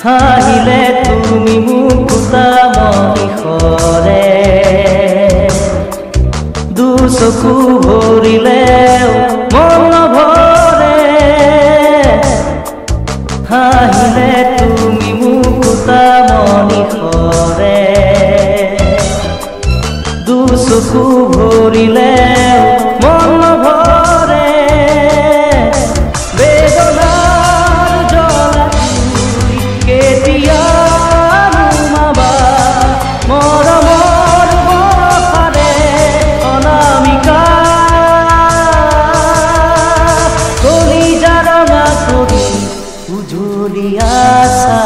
হাঁহিলে তুমি মুকুতা মণি সৰে, দুচকু ভৰিলে মন ভৰে। হাঁহিলে তুমি মুকুতা মণি সৰে, দুচকু ভৰিলে মন ভৰে। বেদনাৰ জ্বলা কেতিয়া নুমাবা মৰমৰ বৰষাৰে অনামিকা? কলিজা ৰঙা কৰি উজলি আছা।